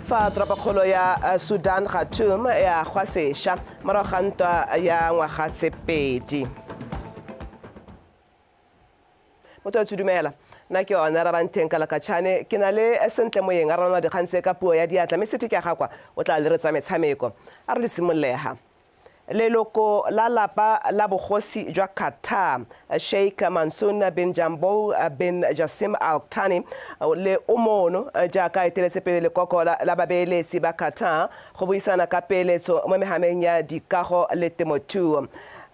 Fa toropokgolo ya Sudan Khartoum e agwa sešwa morago ga ntwa ya ngwaga tse pedi. Motho wa dumela, nna ke one Rabanteng Kalakatšhane, ke na le Sentle Moyeng a ranola dikgang tse ka puo ya diatla, mme Sethe ke a gakwa o tla leretsa metshameko. A re le simololega. Leloko la lapa la bogosi jwa Qatar, Sheikh Mansour bin Jambou bin Jassim Al Thani, le o mono jaaka a eteletse pele lekoko la babeeletsi ba Qatar go buisana ka peeletso mo mehameng ya dikago le temothuo.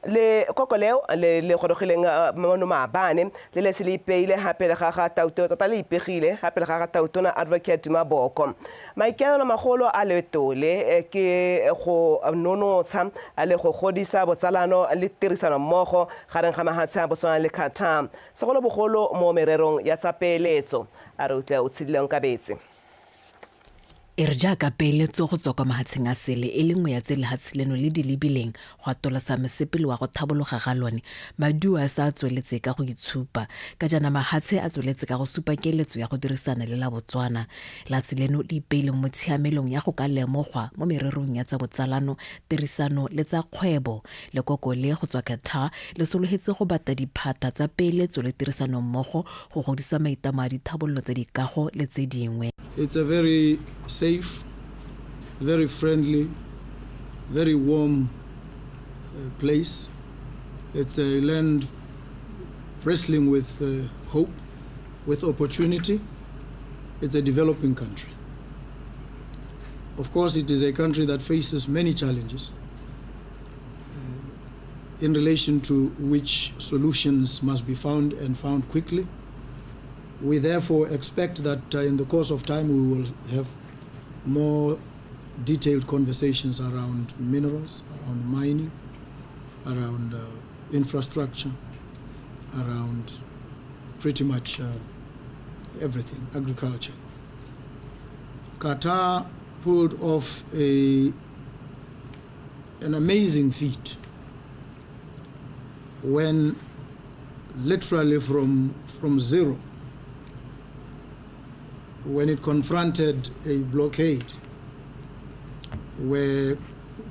Lekoko leo le le gorogileng mono maabane le letse le ipeile ga pele ga ga Tautona, tota le ipegile ga pele ga ga Tautona Advocate Duma Boko. Maikaelelo magolo a leeto le ke go nonotsha le go godisa botsalano le tirisano mmogo gareng ga mahatshe a Botswana le Qatar, segolobogolo mo mererong ya tsa peeletso. A re utlwe o tshedile Onkabetse. E re jaaka peeletso go tswa kwa mahatsheng a sele e le nngwe ya tse lehatshe leno le di lebileng go atolosa mosepele wa go thabologa ga lone, maduo a sa tsweletse ka go itshupa. Ka jaana mahatshe a tsweletse ka go supa keletso ya go dirisana le la Botswana. Lehatshe leno le ipeileng mo tshiamelong ya go ka lemogwa mo mererong ya tsa botsalano, tirisano le tsa kgwebo. Lekoko le go tswa Qatar le sologetse go bata diphata tsa peeletso le tirisanommogo go godisa maitamo a dithabololo tsa dikago le tse dingwe. It's a very safe, very friendly, very warm place. It's a land bristling with hope, with opportunity. It's a developing country. Of course, it is a country that faces many challenges in relation to which solutions must be found and found quickly. We therefore expect that in the course of time we will have more detailed conversations around minerals, around mining, around infrastructure, around pretty much everything, agriculture. Qatar pulled off an amazing feat when literally from zero, when it confronted a blockade where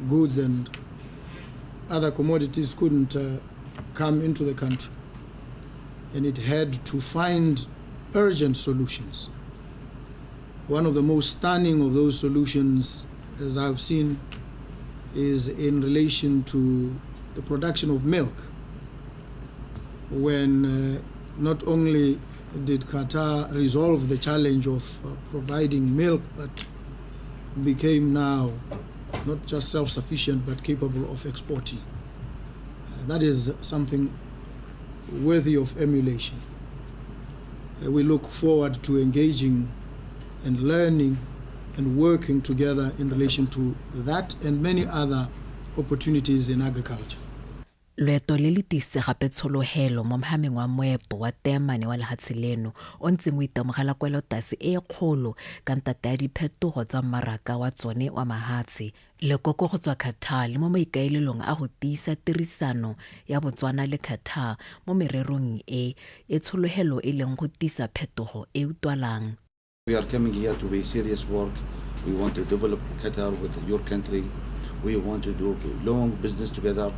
goods and other commodities couldn't come into the country, and it had to find urgent solutions. One of the most stunning of those solutions, as I've seen, is in relation to the production of milk. When not only did Qatar resolve the challenge of providing milk, but became now not just self-sufficient but capable of exporting. That is something worthy of emulation. We look forward to engaging and learning and working together in relation to that and many other opportunities in agriculture. Loeto le le tiisitse gape tshologelo mo mohameng wa moepo wa teemane wa lehatshe leno o ntseng o itemogela kwelotase e kgolo ka ntata ya diphetogo tsa mmaraka wa tsone wa mahatshe. Lekoko go tswa Qatar le mo maikaelelong a go tiisa tirisano ya Botswana le Qatar mo mererong e e tshologelo e leng go tisa phetogo e utlwalang. We are coming here to be serious work. We want to develop Qatar with your country. We want to do long business together,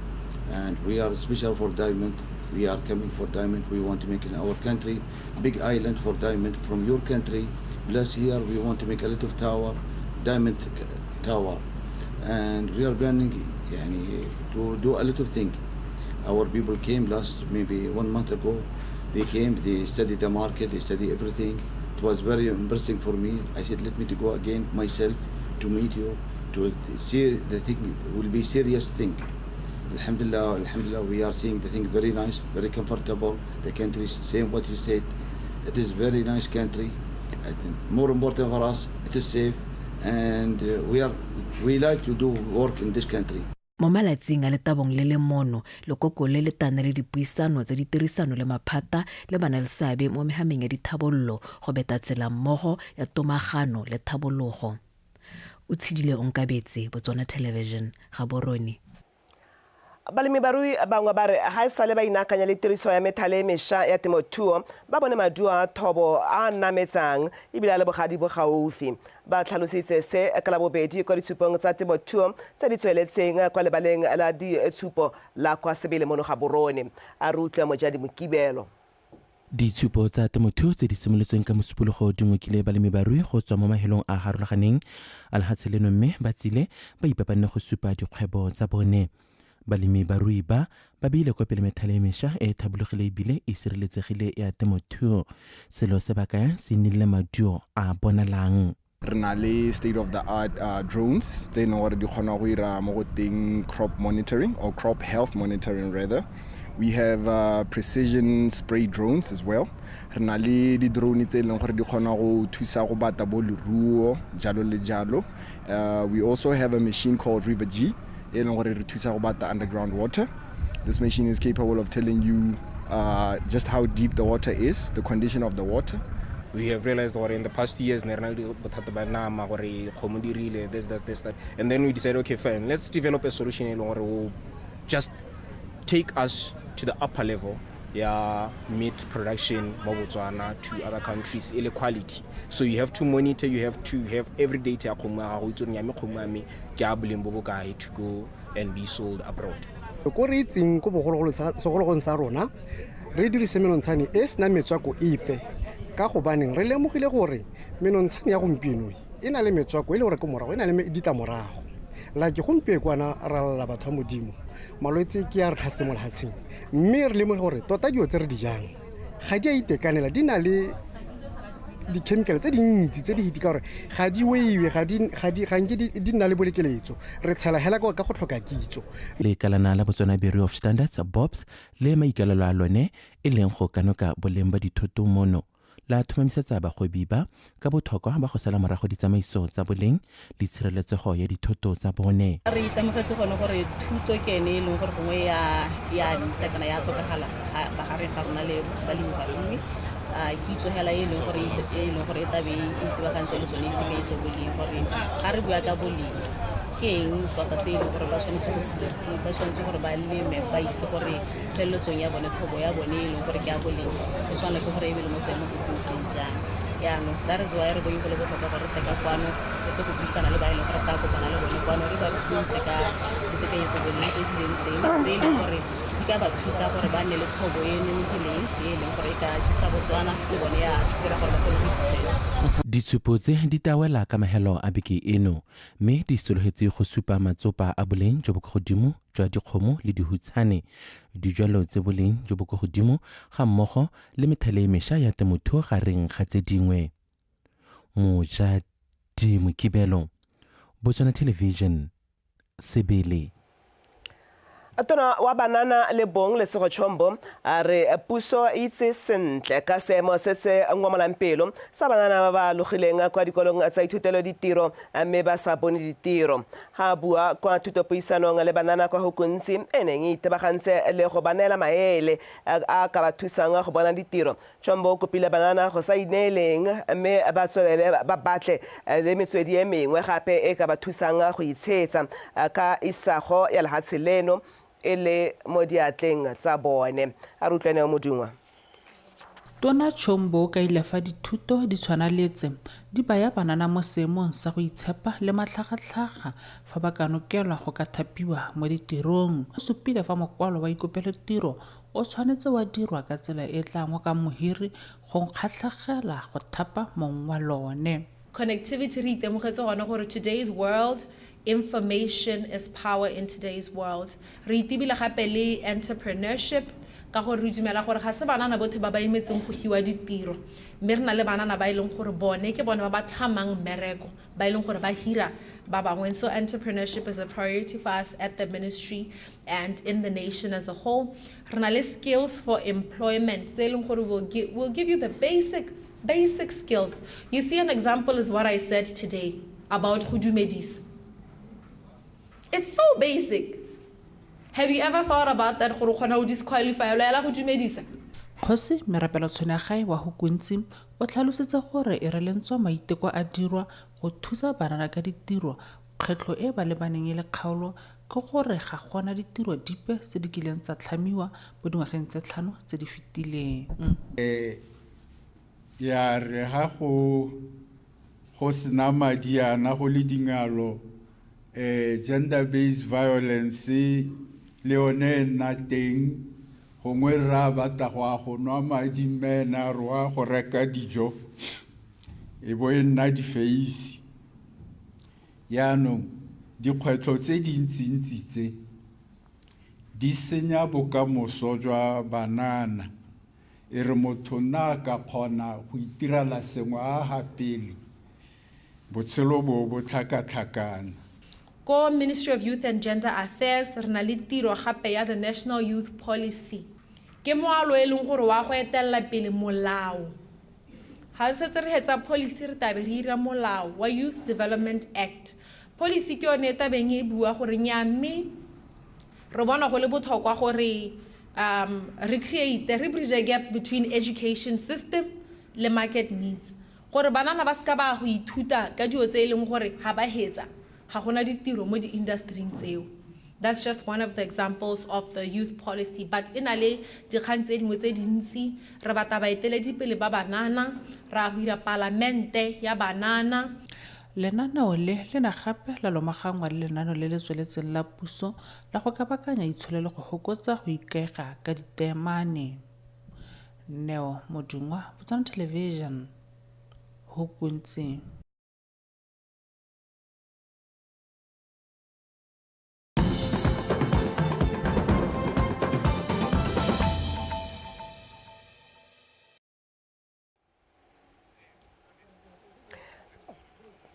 and we are special for diamond. We are coming for diamond. We want to make in our country big island for diamond from your country. Plus here we want to make a lot of tower, diamond tower, and we are planning يعني, to do a lot of things. Our people came last maybe 1 month ago. They came, they studied the market, they study everything. It was very embarrassing for me. I said, let me to go again myself to meet you, to see the thing will be serious thing. Alhamdulillah, alhamdulillah, we are seeing the thing very nice, very comfortable. The country is same what you said. It is very nice country. I think more important for us, it is safe, and we like to do work in this country. Mo malatsing a letabong le le mono, lekoko le le tana le dipuisano tsa ditirisano le maphata le bana le seabe mo mehameng ya dithabololo go beta tsela mmogo ya tomagano le thabologo. O tshedile Onkabetse, Botswana Television, Gaborone. Balemibarui bangwe ba re ga e sale ba inaakanya le tiriso ya methale e mešwa ya temothuo, ba bone maduo a thobo a a nametsang ebile a le bogadi bo gaufi. Ba tlhalositse se ka Labobedi kwa ditshupong tsa temothuo tse di tsweletseng kwa lebaleng la ditshupo la kwa Sebele mono Gaborone. A re utlwe Mojadi Mokibelo. Ditshupo tsa temothuo tse di simolotsweng ka Mosupologo di ngokile balemi-barui go tswa mo mahelong a a harologaneng a lehatshe leno mme ba tsile ba ipapanne go supa dikgwebo tsa bone. Balemi-barui ba, ba beile kwa pele methale e mesha e e thabologile ebile e sireletsegile ya temothuo, selo se ba kayang se nnile maduo a a bonalang. Re na le state of the art drones tse e leng gore di kgona go ira mo go teng crop monitoring or crop health monitoring rather. We have precision spray drones as well. Re na le di-drone tse e leng gore di kgona go thusa go bata bo leruo jalo le jalo. We also have a machine called River G e leng gore re thusa go bata underground water. This machine is capable of telling you just how deep the water is, the condition of the water. We have realized gore in the past years ne re na le bothata ba nama gore kgomo di rile this that this that and then we decided okay fine let's develop a solution e leng gore will just take us to the upper level ya meat production mo Botswana to other countries e le quality so you have to monitor you have to have every data ya kgomo ya gago itse gore nyame kgomo ya me ke a boleng bo bokae to go and be sold abroad. Ko re itseng ko bogologolo segologong sa rona re dirise menontshane e e senang metswako epe ka gobaneng re lemogile gore menontshane ya gompieno e na le metswako e le gore ko morago e na le ditlamorago like gompieno kwana ra lla batho ba modimo malwetse ke a re tlhase mo lehatsheng mme re lemoge gore tota dilo tse re di jang ga di a itekanela di na le di-chemical tse dintsi tse di hiti ka gore ga di weiwe ga nke di nna le bolekeletso re tshela hela ka go tlhoka kitso. Lekalana la Botswana Bureau of Standards, BOBS, le maikalelo a lone e leng go kanoka boleng ba dithoto mono, la thomamisetsa bagwebi ba ka bothokwa ba go sala morago ditsamaiso tsa boleng le tshireletsego ya dithoto tsa bone. Re itemogetse gone gore thuto ke ene e leng gore gongwe ya ya misa kana ya tlhokagala magareng ga rona le balemi barui. Kitso hela e leng gore e leng gore e tlabe e itebagantse le tsone ditekanyetso boleng gore ga re bua ka boleng ke eng tota se e leng gore ba tshwanetse go se itse, ba tshwanetse gore ba leme ba itse gore pheleletsong ya bone thobo ya bone e leng gore ke ya boleng e tshwanela ke gore e be le mo seemong se se ntseng jang. Jaanong that is why re bone go le botlhokwa gore re tle ka kwano re tle go buisana le ba e leng gore tla kopana le bone kwano re ba rutuntshe ka ditekanyetso boleng tse di leng teng tse e leng gore di ka ba thusa gore ba nne le thobo e e nonofileng e e leng gore e ka jesa Botswana le bone ya dira gore ba kgone go itshetsa. Ditshupo tse di tla wela ka mahelo a beke eno mme di sologetse go supa matsopa a boleng jo bo kwa godimo jwa dikgomo le dihutshane, dijwalo tse boleng jo bo kwa godimo ga mmogo le methale e mesha ya temothuo gareng ga tse dingwe. Mojadi Mokibelo, Botswana Television, Sebele. Tona wa banana le bong Lesego Chombo a re puso e itse sentle ka seemo se se ngomolang pelo sa banana ba ba alogileng kwa dikolong tsa ithutelo ditiro mme ba sa bone ditiro. Ha a bua kwa thutopuisanong le banana kwa Hukuntsi e neng e itebagantse le go ba neela maele a ka ba thusang go bona ditiro, Chombo o kopile banana go sa ineeleng mme ba tswelele ba batle le metswedi e mengwe gape e ka ba thusang go itshetsa ka isago ya lehatshe leno e le mo diatleng tsa bone. A re utlwe Neo Modungwa. Tona Chombo o kaile fa dithuto di tshwana le tse, di baya banana mo seemong sa go itshepa le matlhagatlhaga fa ba ka nokelwa go ka thapiwa mo ditirong. O supile fa mokwalo wa ikopelotiro o tshwanetse wa dirwa ka tsela e e tla ngokang mohiri go kgatlhegela go thapa mong wa lone. Connectivity re itemogetse gone gore today's world information is power in today's world. Re itebile gape le entrepreneurship ka gore re dumela gore ga se banana botlhe ba ba emetseng go hiwa ditiro mme re na le banana ba e leng gore bone ke bone ba ba tlhamang mmereko ba e leng gore ba hira ba bangwe. And so entrepreneurship is a priority for us at the ministry and in the nation as a whole. Re na le skills for employment tse e leng gore will give you the basic skills. You see, an example is what I said today about go dumedisa. It's so basic. Have you ever thought about that gore o kgona go disqualify lo ela go dumedisa? Kgosi Merapelo Tshweneyagae wa Hukuntsi o tlhalositse gore e re le ntswa maiteko a dirwa go thusa banana ka ditiro, kgwetlho e ba lebaneng e le kgaolo ke gore ga gona ditiro dipe tse di kileng tsa tlhamiwa mo dingwageng tse tlhano tse di fetileng. Ya re ha go go sena madi ana go le dingalo gender based violence le yone e nna teng gongwe rra batla go a go nwa madi mme ene a re wa go reka dijo e bo e nna difeisi. Yaanong dikgwetlho tse dintsintsi tse di senya bokamoso jwa banana. E re motho nna a ka kgona go itirela sengwe a ga pele, botshelo bo bo tlhakatlhakana. Ko Ministry of Youth and Gender Affairs re na le tiro gape ya the National Youth Policy. Ke moalo e leng gore wa go etelela pele molao. Ga re setse re hetsa policy re tabe re ira molao wa Youth Development Act. Policy ke yone e tabeng e bua gore nya mme re bona go le botlhokwa gore re create re bridge a gap between education system le market needs. Gore banana ba seka ba go ithuta ka dilo tse e leng gore ga ba hetsa ga gona ditiro mo di-industry-ing tseo. That's just one of the examples of the youth policy, but e na le dikgang tse dingwe tse dintsi. Re batla baeteledipele ba banana, ra go ira palamente ya banana. Lenaneo le le na gape la lomagangwa le lenaneo le le tsweletseng la puso la go kabakanya itsholelo go fokotsa go ikaega ka diteemane. Neo Modungwa, Botswana Television, Hukuntsi.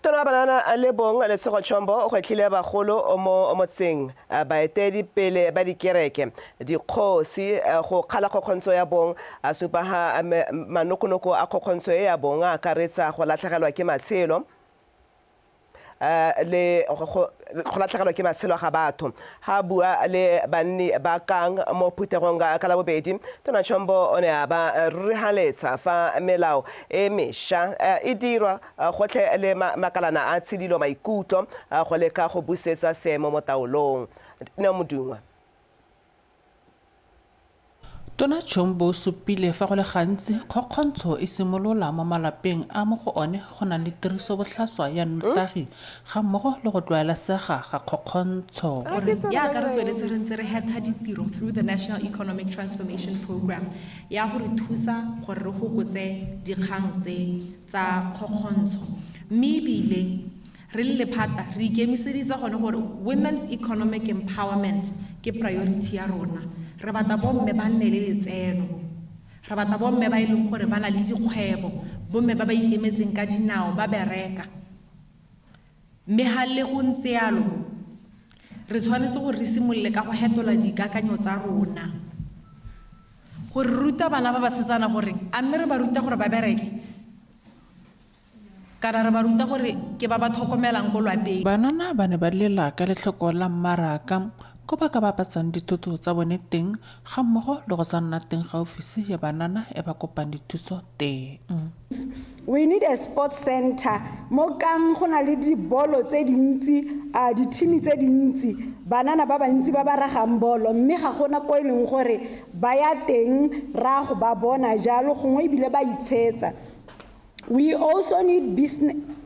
Tona banana le bong Letshego Chombo o gwetlhile bagolo mo motseng baeteledipele ba dikereke dikgosi go kgala kgokgontsho ya bong a supa ha manokonoko a kgokgontsho e ya bong a akaretsa go latlhegelwa ke matshelo le go latlhegelwa ke matshelo ga batho. Ha bua le banni ba Kang mo phuthegong ka Labobedi, Tona Chombo o ne a ba rurihaletsa fa melao e mešwa e dirwa gotlhe le makalana a tshidilo maikutlo go leka go busetsa seemo mo taolong. Neo Modungwa. Tona Chombo o supile fa go le gantsi kgokgontsho e simolola mo malapeng a mo go one go nang le tiriso botlhaswa ya nnotagi ga mmogo le go tlwaelesega ga kgokgontsho. Jaaka re tsweletse re ntse re hetha ditiro through the National Economic Transformation Programme ya go re thusa gore re fokotse dikgang tse tsa kgokgontsho, mme ebile re le lephata re ikemiseditse gone gore women's economic empowerment ke priority ya rona. Re batla bomme ba nne le letseno, re batla bomme ba e leng gore ba na le dikgwebo, bomme ba ba ikemetseng ka dinao ba bereka. Mme ga le go ntse yalo re tshwanetse gore re simolole ka go hetola dikakanyo tsa rona, gore ruta bana ba basetsana gore a mme re ba ruta gore ba bereke kana re ba ruta gore ke ba ba tlhokomelang ko lwapeng. Banana ba ne ba lela ka letlhoko la mmaraka ko ba ka bapatsang dithoto tsa bone teng ga mmogo le go sa nna teng ga ofisi ya banana e ba kopang dithuso teng. We need a sports center mo Kang go na le dibolo tse dintsi, dithimi tse dintsi, banana ba bantsi ba ba ragang bolo, mme ga gona ko e leng gore ba ya teng ra go ba bona jalo, gongwe ebile ba itshetsa. We also need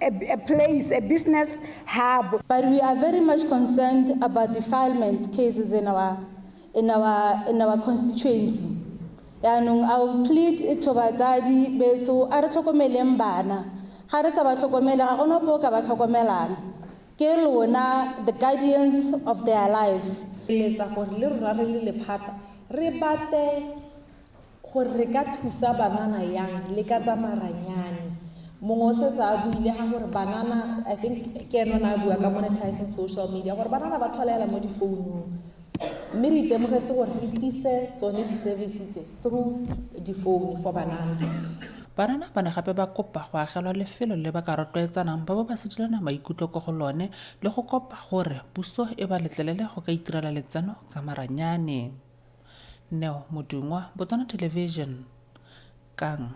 a place, a business hub. But we are very much concerned about defilement cases in our constituency. Yaanong I will plead to batsadi beso a re tlhokomeleng bana. Ga re sa ba tlhokomele ga gona ope o ka ba tlhokomelang. Ke lona the guardians of their lives. Eletsa gore le rona re le lephata re batle gore re ka thusa banana yang le ka tsa maranyane. Mongwe o setse a buile ga gore banana, I think ke ene o ne a bua ka monetizing social media, gore banana ba tlholela mo difounung. Mme re itemogetse gore re tlise tsone di-service tse through difounu for banana. Banana ba ne gape ba kopa go agelwa lefelo le ba ka rotloetsanang ba bo ba sedilana maikutlo ko go lone le go kopa gore puso e ba letlelele go ka itirela letseno ka maranyane. Neo Modungwa, Botswana Television, Kang.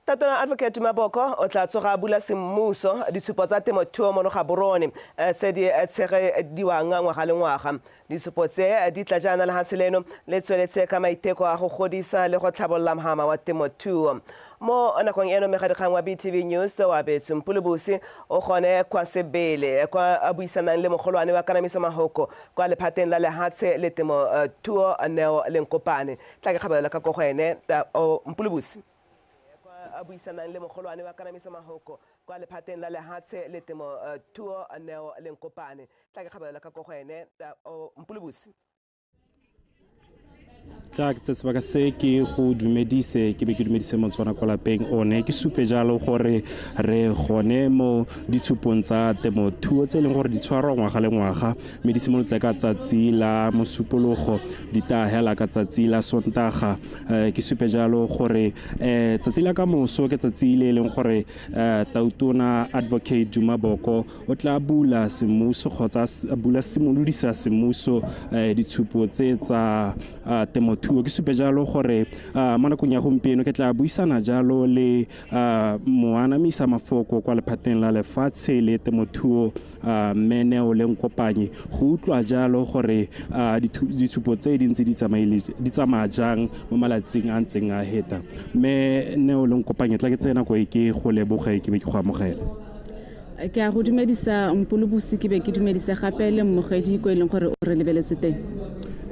Tatona Advocate Maboko o tla tsoga a bula semmuso ditshupo tsa temothuo mono Gaborone tse di tshegediwang ngwaga le ngwaga. Ditshupo tse di tla jaana lehatshe leno le tsweletse ka maiteko a go godisa le go tlhabolola mhama wa temothuo. Mo nakong eno mmegadikgang wa BTV News wa Betsu Mpulubusi o gone kwa Sebele kwa a buisanang le mogolwane wa kanamiso mahoko kwa lephateng la lehatshe le temothuo Neo Lenkopane. Tla ke kgabelela ka ko go ene Mpulubusi. Kwa a buisanang le mogolwane wa kanamiso mahoko kwa lephateng la lehatshe le temothuo Neo Lenkopane. Tla ke kgabelela ka ko go ene Mpulubusi. Tla ke tse sebaka se ke go dumedise, ke be ke dumedise Motswana kwa lapeng one, ke supe jalo gore re gone mo ditshupong tsa temothuo tse e leng gore di tshwarwa ngwaga le ngwaga, mme di simolotse ka tsatsi la Mosupologo, di tla hela ka tsatsi la Sontaga. Ke supe jalo gore tsatsi la ka moso ke tsatsi le e leng gore Tautona Advocate Duma Boko o tla bula semmuso kgotsa bula simolodisa semmuso ditshupo tse tsa temothuo. Ke supe jalo gore mo nakong ya gompieno ke tla buisana jalo le moanamisa mafoko kwa lephateng la lefatshe le temothuo mme Neo Lenkopane go utlwa jalo gore ditshupo tse di ntse di tsamaya jang mo malatsing a ntseng a heta. Mme Neo Lenkopane, tla ke tseye nako e ke go leboge ke be ke go amogela. Ke a go dumedisa Mpolobusi, ke be ke dumedise gape le mmogedi ko e leng gore o re lebeletse teng.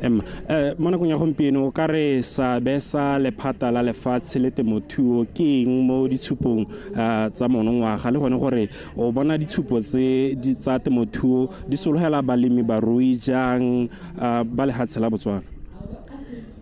Mo nakong ya gompieno o ka re seabe sa lephata la lefatshe le temothuo ke eng mo ditshupong tsa monongwaga, le gone gore o bona ditshupo tse tsa temothuo di sologela balemi barui jang ba lehatshe la Botswana?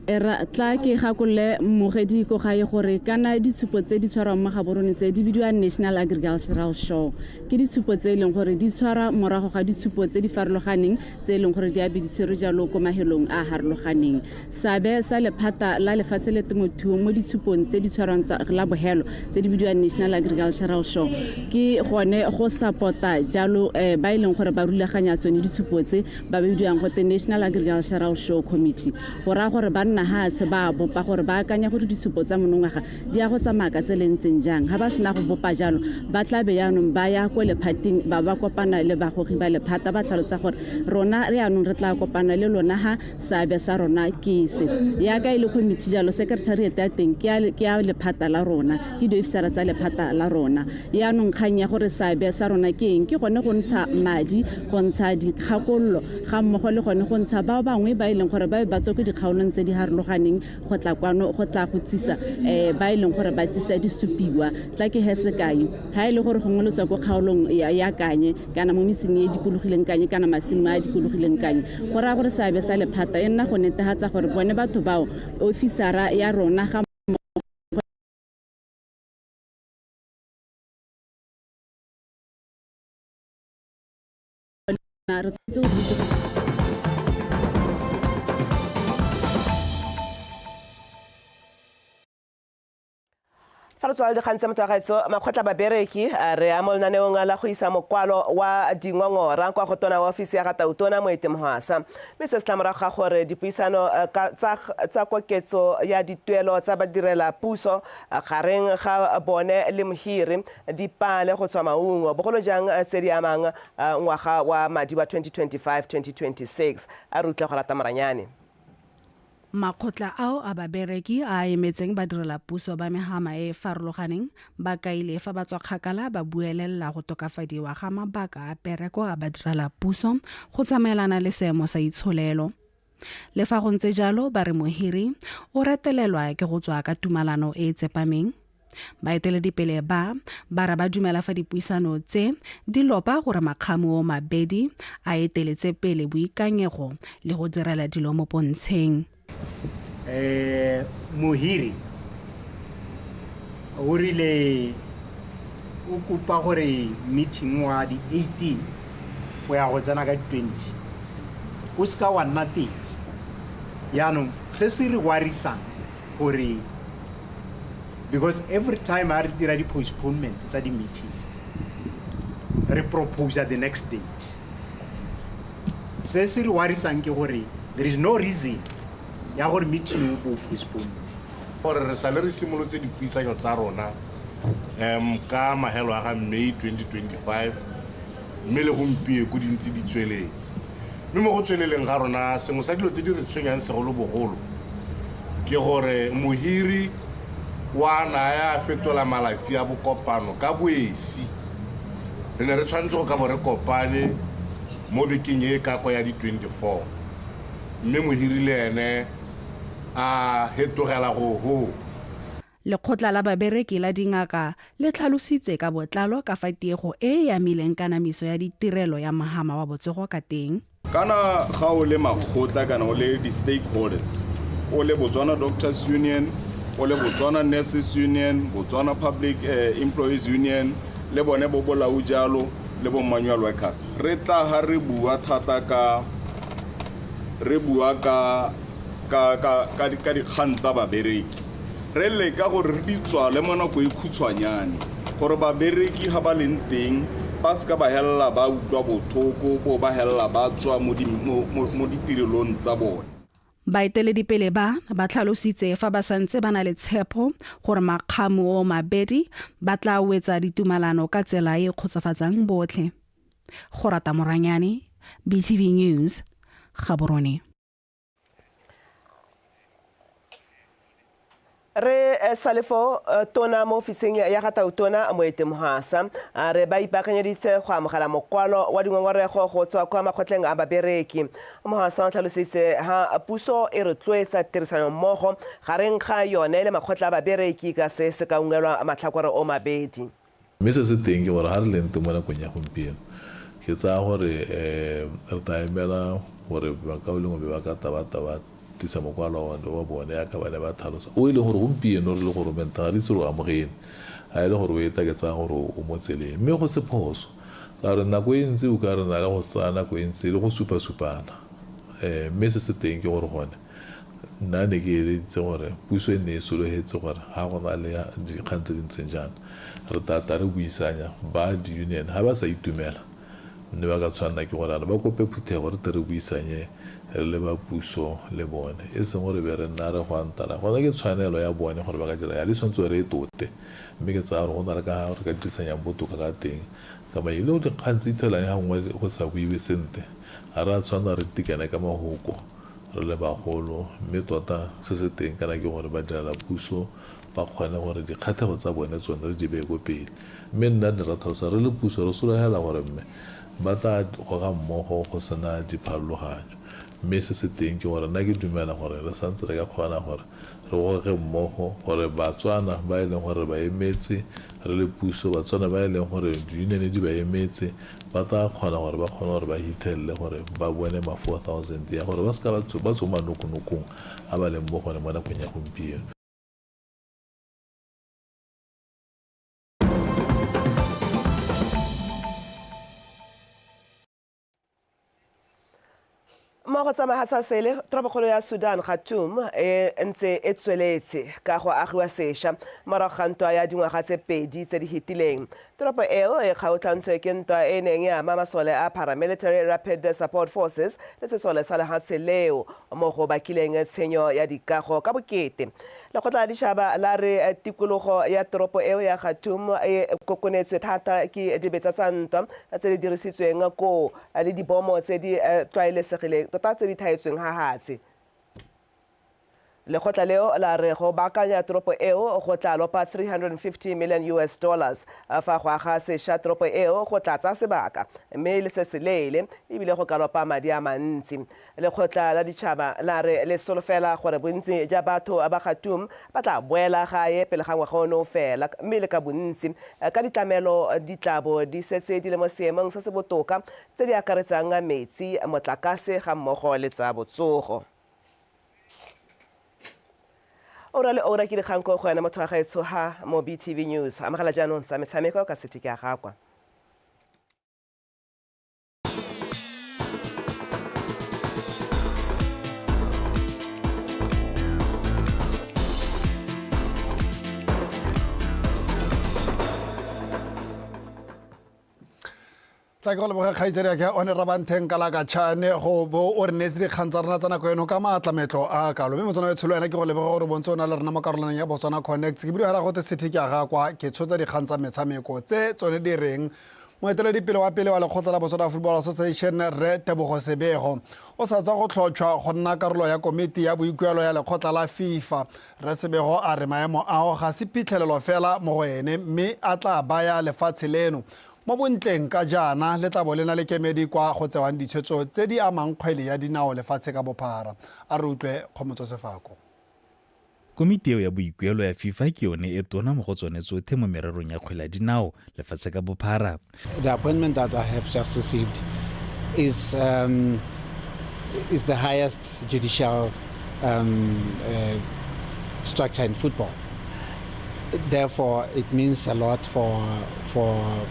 Era tla ke gakolole mmogedi ko gae gore kana ditshupo tse di tshwarwang mo Gaborone tse di bidiwa National Agricultural Show. Ke ditshupo tse e leng gore di tshwarwa morago ga ditshupo tse di farologaneng tse e leng gore di a be di tshwerwe jalo ko mahelong a a harologaneng. Seabe sa lephata la lefatshe le temothuo mo ditshupong tse di tshwarwang tsa la bohelo tse di bidiwang National Agricultural Show ke gone go support-a jalo ba e leng gore ba rulaganya tsone ditshupo tse ba bidiwang gote National Agricultural Show Committee. Go raya gore ba nna hatshe ba bopa gore ba akanya gore ditshupo tsa monongwaga di ya go tsamaya ka tsela e ntseng jang. Ha ba sena go bopa jalo, ba tla be yaanong ba ya ko lephateng, ba ba kopana le bagogi ba lephata, ba tlhalosa gore rona re yaanong re tla kopana le lona ha seabe sa rona ke se. Yaka e le committee jalo, secretariat ya teng ke ya lephata la rona, ke diofisara tsa lephata la rona. Yaanong kgang ya gore seabe sa rona ke eng, ke gone go ntsha madi, go ntsha dikgakololo, ga mmogo le gone go ntsha ba bangwe ba e leng gore ba be ba tswa ko dikgaolong tse di harologaneng go tla kwano go tla go tsisa ba e leng gore ba tsisa disupiwa. Tla ke he sekai, ha e le gore gongwe le tswa ko kgaolong ya Kanye kana mo metseng e dikologileng Kanye kana masimo a dikologileng Kanye, go raya gore seabe sa lephata e nna go netefatsa gore bone batho bao ofisara ya rona ga re tshwanetse go itse. Fa re tswala dikgang tsa motho wa gaetsho, makgotla babereki re ya mo lenaneong la go isa mokwalo wa dingongora kwa go tona wa ofisi ya ga Tautona Moeti Mohwasa. Mme se se tla morago ga gore dipuisano tsa koketso ya dituelo tsa badirela puso gareng ga bone le mohiri di pale go tswa maungo, bogolo jang tse di amang ngwaga wa madi wa 2025-2026. A re utlwe go rata Moranyane. Makgotla ao a babereki a a emetseng badirelapuso ba mehama e e farologaneng ba kaile fa ba tswa kgakala ba buelelela go tokafadiwa ga mabaka a pereko a badirelapuso go tsamaelana le seemo sa itsholelo. Le fa go ntse jalo, ba re mohiri o retelelwa ke go tswa ka tumalano e e tsepameng. Baeteledipele ba, ba re ba dumela fa dipuisano tse di lopa gore makgamu o mabedi a eteletse pele boikanyego le go direla dilo mo pontsheng. Mohiri o rile o kopa gore meeting wa di 18 o ya go tsena ka di 20 o seka wa nna teng. Yaanong se se re warisang gore because every time a re dira di-postponement tsa di-meeting re proposa the next date. Se se re warisang ke gore there is no reason ya gore meeting o bo postpone. Gore re sale re simolotse dipuisanyo tsa rona um ka mahelo a ga May 2025 mme le gompieko di ntse di tsweletse. Mme mo go tsweleleng ga rona sengwe sa dilo tse di re tshwenyang segolobogolo ke gore mohiri wa naya a fetola malatsi a bokopano ka boesi. Re ne re tshwanetse go ka bo re kopane mo bekeng e e kako ya di-24 mme mohiri le ene a hetogela go ho. Lekgotla la babereki la dingaka le tlhalositse ka botlalo ka fa tiego e e amileng kanamiso ya ditirelo ya mohama wa botsogo ka teng. Kana ga o le makgotla kana o le di-stakeholders, o le Botswana Doctors Union, o le Botswana Nurses Union, Botswana Public Employees Union, le bone bo bolau jalo le bo manual workers, re tla ga re bua thata ka re bua ka ka ka ka ka dikgang tsa babereki, re leka gore re di tswale mo nako e khutshwanyane gore babereki ga ba leng teng ba seka ba helela ba utlwa bothoko bo ba helela ba tswa mo ditirelong tsa bone. Baeteledipele ba ba tlhalositse fa ba santse ba na le tshepo gore makgamu o mabedi ba tla wetsa ditumalano ka tsela e e kgotsofatsang botlhe. Go rata Moranyane, BTV News, Gaborone. Re sale fo tona mo ofising ya ga Tautona Moeti Mohwasa a re ba ipaakanyeditse go amogela mokwalo wa dingongorego go tswa kwa makgotleng a babereki. Mohwasa o tlhalositse ha puso e rotloetsa tirisano mmogo gareng ga yone le makgotla a babereki ka se se ka ungelwa matlhakore o mabedi. Mme se se teng ke gore ga re leng teng mo nakong ya gompieno, ke tsaya gore re tla emela gore bakaulengwe be ba ka tla ba tla ba tlisa mokwalo wa bone yaka ba ne ba tlhalosa, o e leng gore gompieno re le goromente ga re itse re o amogele. Ga e le gore o eta ke tsaya gore o mo tseleng. Mme go se phoso, ka gore nako e ntsi o ka re na le go tsaya nako e ntsi le go supa-supana. Mme se se teng ke gore gone nna ne ke eleditse gore puso e nne e sologetse gore ga go na le dikgang tse di ntseng jaana re tla tla re buisanya ba di-union ga ba sa itumela mme ba ka tshwanela ke gore ba kope phuthego re tle re buisanye re le ba puso le bone, e seng gore be re nna re gwantana. Gone ke tshwanelo ya bone gore ba ka dira yalo, e tshwanetse gore re e tote, mme ke tsaya gore go na le ka ga re ka dirisanyang botoka ka teng ka maile go dikgang tse di tholang ga gongwe go sa buiwe sentle, ga re a tshwanela re tikane ka mahoko re le bagolo, mme tota se se teng kana ke gore badirela puso ba kgone gore dikgatlhego tsa bone tsone re di beye ko pele. Mme nna ne ra tlhalosa re le puso re sologela gore mme ba tla goga mmogo go sena dipharologanyo. Mme se se teng ke gore nna ke dumela gore re santse re ka kgona gore re goge mmogo gore Batswana ba e leng gore re ba emetse re le puso, Batswana ba e leng gore di-union di ba emetse, ba tla kgona gore ba kgone gore ba hithelele gore ba bone ma 4000 ya gore ba seka ba tswa mo manokonokong a ba leng mo gone mo nakong ya gompieno. Mo go tsa mahatsha sele, toropokgolo ya Sudan Khartoum e ntse e tsweletse ka go agiwa sešwa morago ga ntwa ya dingwaga tse pedi tse di fetileng. Toropo eo e kgaotlhantswe ke ntwa e neng e ama masole a Paramilitary Rapid Support Forces le sesole sa lehatshe leo mo go bakileng tshenyo ya dikago ka bokete. Lekgotla la ditšhaba la re tikologo ya toropo eo ya Khartoum e kokonetswe thata ke dibetsa tsa ntwa tse di dirisitsweng koo le dibomo tse di tlwaelesegileng tota tse di thaetsweng hahatshe. Lekgotla leo la re go baakanya toropo eo go tla lopa 350 million US dollars, fa go aga sešwa toropo eo go tla tsaya sebaka mme le se seleele ebile go ka lopa madi a mantsi. Lekgotla la ditšhaba la re le solofela gore bontsi ja batho ba Khartoum ba tla boela gae pele ga ngwaga ono o fela, mme le ka bontsi ka ditlamelo di tla bo di setse di le mo seemong se se botoka tse di akaretsang metsi, motlakase ga mmogo le tsa botsogo. Ora le ora ke dikgang ko go wena motho wa gaetsho ha mo BTV News. Amogela jaanong tsa metshameko ka sete ke a gakwa. Tla ke go leboge kgaitsedi ya ke one Rabantheng Kalakatšhane go bo o re neetse dikgang tsa rona tsa nako eno ka maatlametlo a kalo. Mme Motswana Tsholo ena ke go leboge gore bontse o na le rona mo karolwaneng ya Botswana Connect. Ke bidio hela gote city ke a ga kwa ke tshotsa dikgang tsa metshameko tse tsone di reng. Moeteledipele wa pele wa lekgotla la Botswana Football Association Rre Tebogo Sebego o sa tswa go tlhotšhwa go nna karolo ya komiti ya boikuelo ya lekgotla la FIFA. Rre Sebego a re maemo ao ga se phitlhelelo fela mo go ene mme a tla baya lefatshe leno mo bontleng ka jaana le tla bo le na le kemedi kwa go tsewang ditshwetso tse di amang kgwele ya dinao lefatshe ka bophara. A re utlwe Kgomotso Sefako. Komiti eo ya boikuelo ya FIFA ke yone e tona mo go tsone tsothe mo mererong ya kgwele ya dinao lefatshe ka bophara. The appointment that I have just received is, um, is the highest judicial um, uh, structure in football. Therefore, it means a lot for, for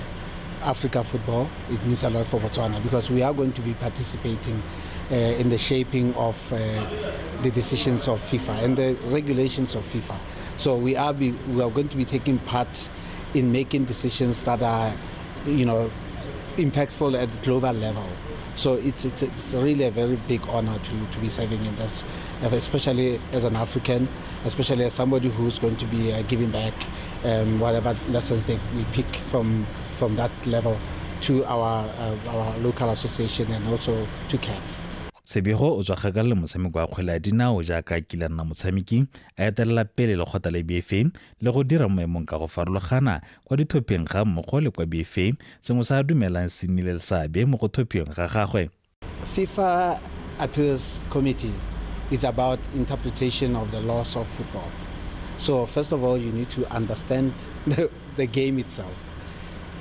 Africa football. It means a lot for Botswana because we are going to be participating uh, in the shaping of uh, the decisions of FIFA and the regulations of FIFA. So we are, be, we are going to be taking part in making decisions that are, you know, impactful at the global level. So it's, it's, it's really a very big honor to, to be serving in this, especially as an African, especially as somebody who's going to be uh, giving back um, whatever lessons that we pick from, from that level to our, uh, our local association and also to CAF. Sebego o tswa kgakala le motshameko wa kgwele ya dinao jaaka a kile a nna motshameki, a etelela pele lekgotla la BFA le go dira mo maemong ka go farologana kwa dithopheng ga mmogo le kwa BFA, sengwe se a dumelang se nnile le seabe mo go thophiweng ga gagwe. FIFA Appeals Committee is about interpretation of the laws of football. So first of all, you need to understand the, the game itself.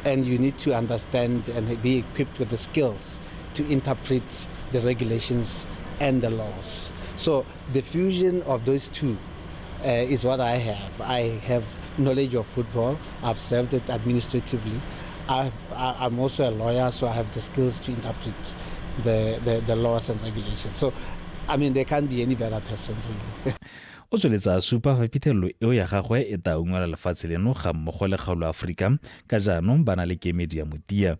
And you need to understand and be equipped with the skills to interpret the regulations and the laws. So the fusion of those two uh, is what I have. I have knowledge of football. I've served it administratively. I've, I, I'm also a lawyer, so I have the skills to interpret the, the, the laws and regulations. So, I mean, there can't be any better person, really. O tsweletse a supa fa phitlhelelo eo ya gagwe e tla ungwela lefatshe leno ga mmogo le kgaolo Aforika ka jaanong ba na le kemedi ya motia.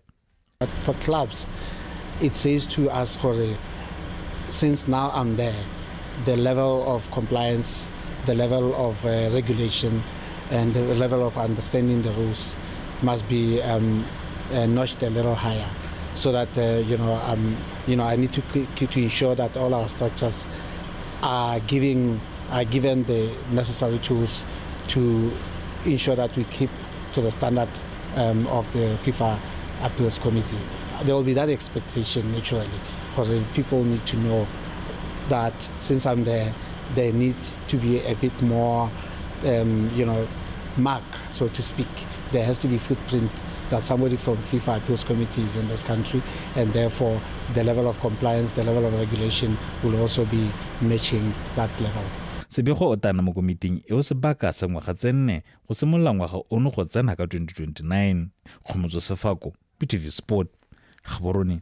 But for clubs, it says to us, gore, since now I'm there, the level of compliance, the level of uh, regulation, and the level of understanding the rules must be um, uh, notched a little higher, so that uh, you know, um, you know, I need to to ensure that all our structures are giving are given the necessary tools to ensure that we keep to the standard um, of the FIFA Appeals Committee. There will be that expectation naturally, because people need to know that since I'm there, there needs to be a bit more, um, you know, mark, so to speak. There has to be footprint that somebody from FIFA Appeals Committee is in this country, and therefore the level of compliance, the level of regulation will also be matching that level. Sebego o tana mo komiting eo sebaka sa ngwaga tse nne go simolola ngwaga ono go tsena ka 2029. Kgomotso Sefako, BTV Sport, Gaborone.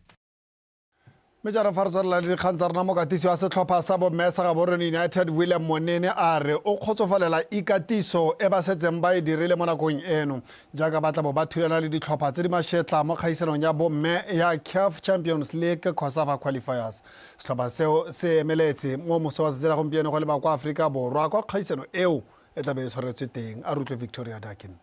Mme jaanong fa re tswelela le dikgang tsa rona, mokatisi wa setlhopha sa bomme sa Gaborone United William Monene a re o kgotsofalela ikatiso e ba setseng ba e dirile mo nakong eno jaaka ba tla bo ba thulana le ditlhopha tse di mashetla mo kgaisanong ya bomme ya CAF Champions League COSAFA Qualifiers. Setlhopha seo se emeletse mo moso wa tsatsi la gompieno go leba kwa Aforika Borwa kwa kgaisano eo e tla be e tshwaretswe teng. A re utlwe Victoria Dakin.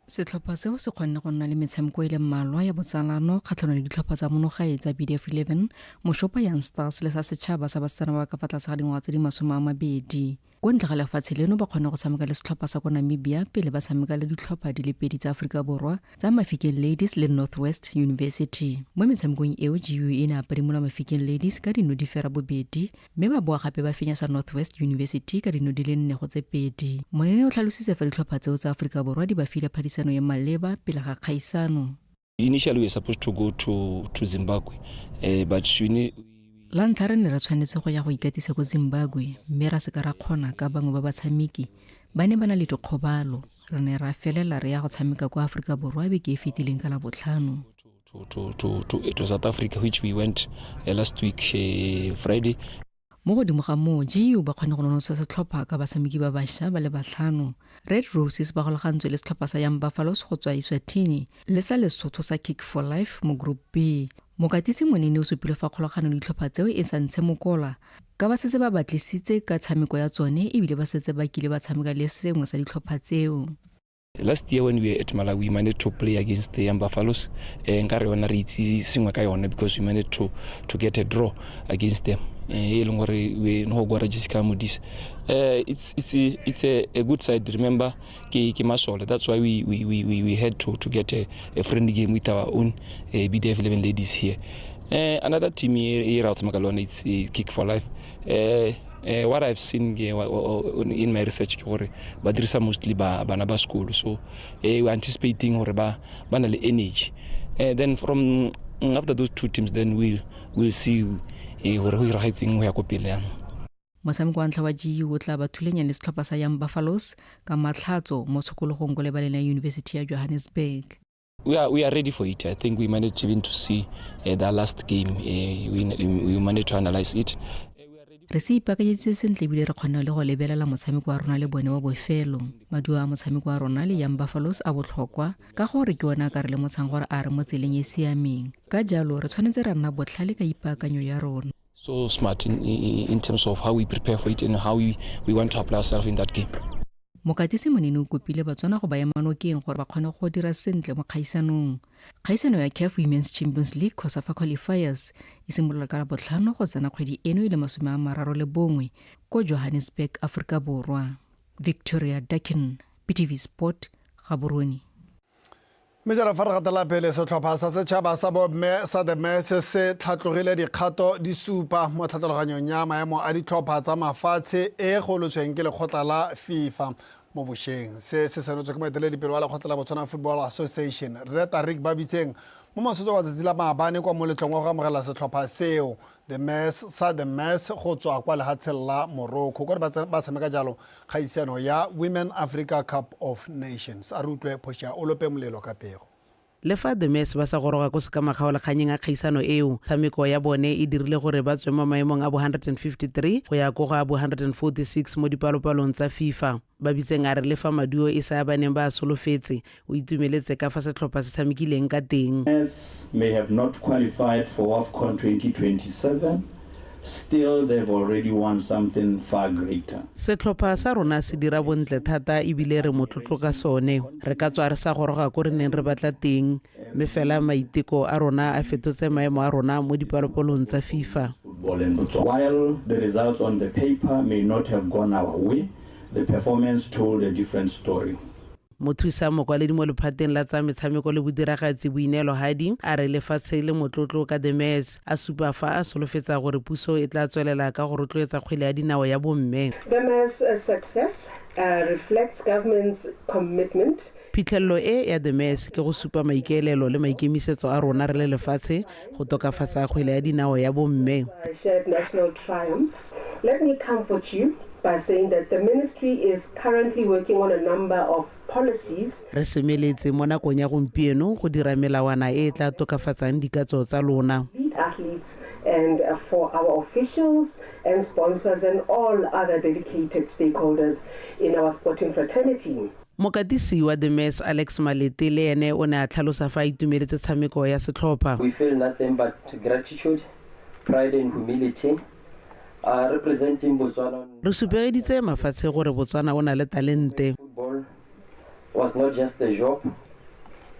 Setlhopha seo se kgonne go nna le metshameko e le mmalwa ya botsalano kgatlhanong le ditlhopha tsa monogae tsa BDF 11, Moshopa Young Stars le sa setšhaba sa basetsana ba ba ka fa tlase ga dingwaga tse di 20. Ko ntle ga lefatshe leno ba kgonne go tshameka le setlhopha sa ko Namibia pele ba tshameka le ditlhopha di le pedi tsa Aforika Borwa tsa Mafikeng Ladies le North West University. Mo metshamekong eo GU e ne a padimola Mafikeng Ladies ka dino di fera bobedi mme ba boa gape ba fenya sa North West University ka dino di le nne go tse pedi. Monene o tlhalositse fa ditlhopha tseo tsa Aforika Borwa di ba file phadisano e maleba pele ga kgaisano. Initially we were supposed to go to, to Zimbabwe, uh, but we need, La ntlha re ne re tshwanetse go ya go ikatisa ko Zimbabwe mme ra se ka ra kgona ka bangwe ba batshameki ba ne ba na le dikgobalo. Re ne ra felela re ya go tshameka kwa Aforika Borwa beke e fetileng ka Labotlhano. to, to, to, to, to South Africa, which we went uh, last week, uh, Friday. Mo godimo ga moo, GU ba kgonne go nonotsha setlhopha ka batshameki ba bašwa ba le batlhano. Red Roses ba golagantswe le setlhopha sa Young Buffaloes go tswa Eswatini le sa Lesotho sa Kick for Life mo Group B. Mokatisi Monene o supile fa kgolagano le ditlhopha tseo e sa ntshe mokola ka ba setse ba batlisitse ka tshameko ya tsone ebile ba setse ba kile ba tshameka le sengwe sa ditlhopha tseo. Last year when we were at Malawi, we managed to play against the Young Buffaloes. Eh, nka re yona re itse sengwe ka yone because we managed to, to get a draw against them. Eh, e leng gore we no go gora Jessica Modise. Eh, it's it's a, it's a, a good side. Remember, ke ke masole. That's why we we we we, we had to to get a, a friendly game with our own eh, BDF 11 ladies here. Eh, another team e ra tshameka le yone it's eh, Kick for Life. Eh, eh, what I've seen eh, in my research ke gore ba dirisa mostly ba bana ba sekolo so eh, we're anticipating gore ba ba na le energy eh, then from after those two teams then we'll we'll see eh, gore go iragetseng go ya ko pele yana. Motshameko wa ntlha wa GU o tla ba thulenya le setlhopha sa Young Buffaloes ka Matlhatso mo tshokologong ko lebaleng la University ya Johannesburg. We are, we are ready for it. I think we managed even to see the last game. We, we managed to analyze it. Re se ipaakanyeditse sentle ebile re kgonne le go lebelela motshameko wa rona le bone wa bofelo. Maduo a motshameko wa rona le Young Buffaloes a botlhokwa ka gore ke one a ka re lemotshang gore a re mo tseleng e siameng. Ka jalo re tshwanetse ra nna botlhale ka ipaakanyo ya rona. So smart in, in, in terms of how we prepare for it and how we, we want to apply ourselves in that game. Mokatisi Monene o kopile Batswana go ba ema nokeng gore ba kgone go dira sentle mo kgaisanong. Kgaisano ya CAF Women's Champions League COSAFA Qualifiers e simolola ka Labotlhano go tsena kgwedi eno e le 31 ko Johannesburg, Aforika Borwa. Victoria Dakin, BTV Sport, Gaborone. Mme jaana fa re gatela pele, setlhopha sa setšhaba sa bomme sa The Mets se tlhatlogile dikgato di supa mo tlhatlologanyong ya maemo a ditlhopha tsa mafatshe e golotsweng ke lekgotla la FIFA mo bošeng. Se se senotswe ke moeteledipele wa lekgotla la Botswana Football Association, Rre Tariq Babitseng, mo masotso wa tsatsi la maabane kwa moletlong wa go amogela setlhopha seo The Mets sa The Mets go tswa kwa lehatsheng la Morocco kwa ba tshameka jalo Kgaisano ya Women Africa Cup of Nations. A re utlwe Portia o lope molelo ka pego. Le fa The Mets ba sa goroga ko sekamakgaolakganyeng a kgaisano eo, tshameko ya bone e dirile gore ba tswe mo maemong a bo 153 go ya ko go a bo 146 mo dipalopalong tsa FIFA. Babitseng a re le fa maduo e se a ba neng ba a solofetse, o itumeletse ka fa setlhopha se tshamekileng ka teng. Mets may have not qualified for WAFCON 2027, Still they've already won something far greater. Setlhopha sa rona se dira bontle thata ebile re motlotlo ka sone. Re ka tswa re sa goroga ko re neng re batla teng, mme fela maiteko a rona a fetotse maemo a rona mo dipalopalong tsa FIFA. Football in Botswana. While the results on the paper may not have gone our way, the performance told a different story. Mothusa mokwaledi mo lephateng la tsa metshameko le bodiragatsi Boineelo Hadi a re lefatshe le motlotlo ka The Mets, a supa fa a solofetsa gore puso e tla tswelela ka go rotloetsa kgwele ya dinao ya bomme. The Mets success reflects government's commitment. Phitlhelelo e ya The Mets ke go supa maikaelelo le maikemisetso a rona re le lefatshe go tokafatsa kgwele ya dinao ya bomme. Shared national triumph. Let me comfort you by saying that the ministry is currently working on a number of policies. Re semeletse mo nakong ya gompieno go dira melawana e e tla tokafatsang dikatso tsa lona. Elite athletes and for our officials and sponsors and all other dedicated stakeholders in our sporting fraternity. Mokatisi wa The Mets Alex Malete le ene o ne a tlhalosa fa a itumeletse tshameko ya setlhopha. We feel nothing but gratitude, pride and humility representing Botswana. Re supegeditse mafatshe gore Botswana o na le talente. Football was not just a job,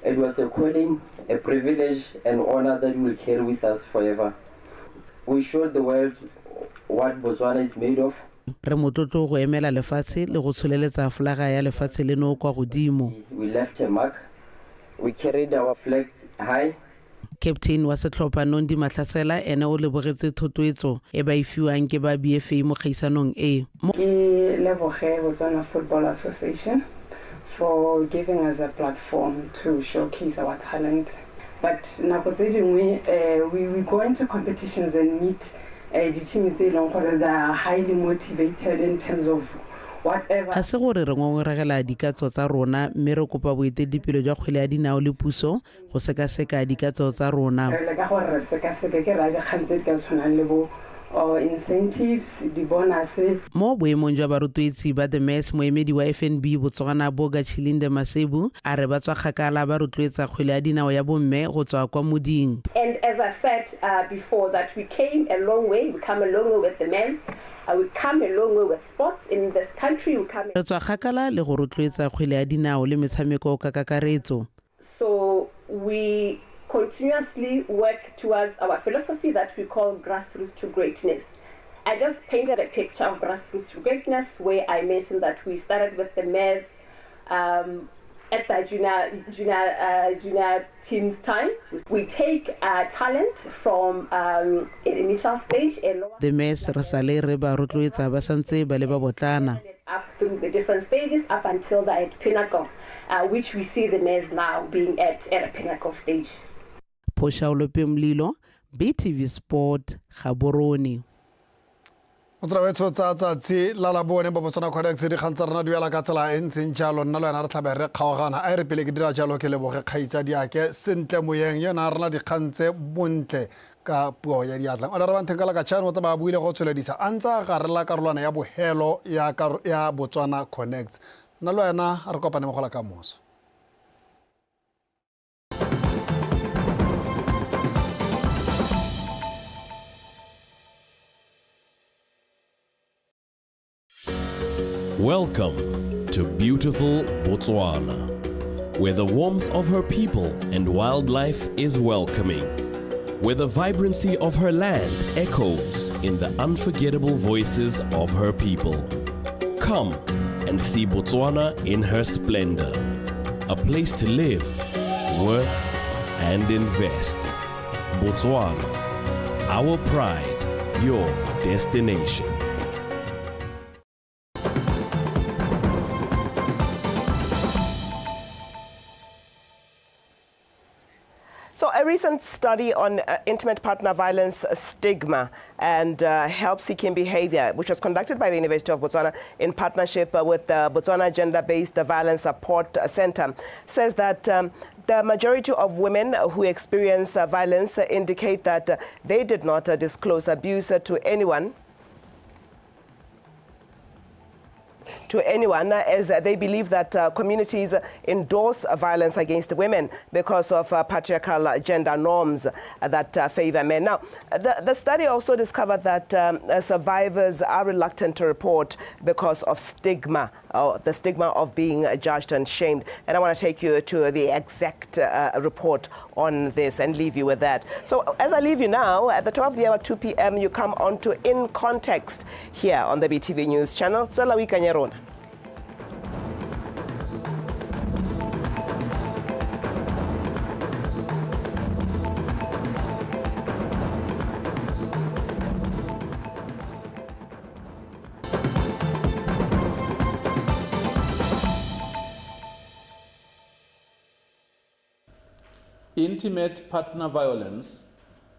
it was a calling, a privilege and honor that we will carry with us forever. We showed the world what Botswana is made of. Re motlotlo go emela lefatshe le go tsholeletsa folaga ya lefatshe leno kwa godimo. We left a mark, we carried our flag high. Captain wa setlhopha Nondi Mahlasela ene o lebogetse thotloetso e ba e fiwang ke ba BFA mo kgaisanong e. Mo. Ke leboge Botswana Football Association for giving us a platform to showcase our talent but nako tse dingwe we, we go into competitions and meet di-team tse e leng gore they are highly motivated in terms of whatever. Ga se gore re ngongoregela dikatso tsa rona mme re kopa boeteledipele jwa kgwele ya dinao le puso go sekaseka dikatso tsa rona. Re leka gore re sekaseke, ke raya dikgang tse di ka tshwanang le bo Or incentives, di-bonus. Mo boemong jwa barotloetsi ba The Mass, moemedi wa FNB Botswana Boga Tshilinde Masebu a re ba tswa kgakala ba rotloetsa kgwele ya dinao ya bomme go tswa kwa moding. And as I said before, that we came a long way, we come a long way with the men's, we come a long way with sports in this country. We come Re tswa kgakala le go rotloetsa kgwele ya dinao le metshameko ka kakaretso. So we continuously work towards our philosophy that we call grassroots to greatness. I just painted a picture of grassroots to greatness where I mentioned that we started with the mares at the junior team's time. We take talent from an initial stage, a lower The Mass re sale re ba rotloetsa ba santse ba le ba botlana. Up through the different stages up until they're at pinnacle, which we see the mares now being at a pinnacle stage. Phoshaolope Mlilo, BTV Sport, Gaborone. Motswedi tsa tsatsi la Labone bo Botswana Connects, dikgang tsa rona di wela ka tsela e ntseng jalo. Nna le wena re tlhabe re kgaogana. A e re pele ke dira jalo, ke leboge kgaitsadiake Sentle Moyeng, yona rena dikgang tse bontle ka puo ya diatla. O re bantheng ka la katšhane o tla ba buile go tsweledisa a ntse a garela karolwana ya bohelo ya Botswana Connects. Nna le wena re kopane mo gola ka moso. Welcome to beautiful Botswana, where the warmth of her people and wildlife is welcoming, where the vibrancy of her land echoes in the unforgettable voices of her people. Come and see Botswana in her splendor, a place to live, work, and invest. Botswana, our pride, your destination. So a recent study on intimate partner violence stigma and help-seeking behavior, which was conducted by the University of Botswana in partnership with the Botswana Gender-Based Violence Support Center, says that the majority of women who experience violence indicate that they did not disclose abuse to anyone as they believe that communities endorse violence against women because of patriarchal gender norms that favor men. Now, the study also discovered that survivors are reluctant to report because of stigma, the stigma of being judged and shamed. And I want to take you to the exact report on this and leave you with that. So as I leave you now, at the top of the hour, 2 p.m., you come on to In Context here on the BTV News channel. Tswela o ikanye rona. Intimate partner violence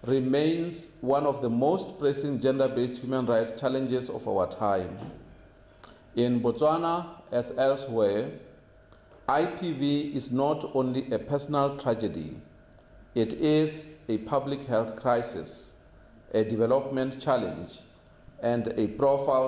remains one of the most pressing gender based human rights challenges of our time. In Botswana, as elsewhere, IPV is not only a personal tragedy, it is a public health crisis, a development challenge, and a profound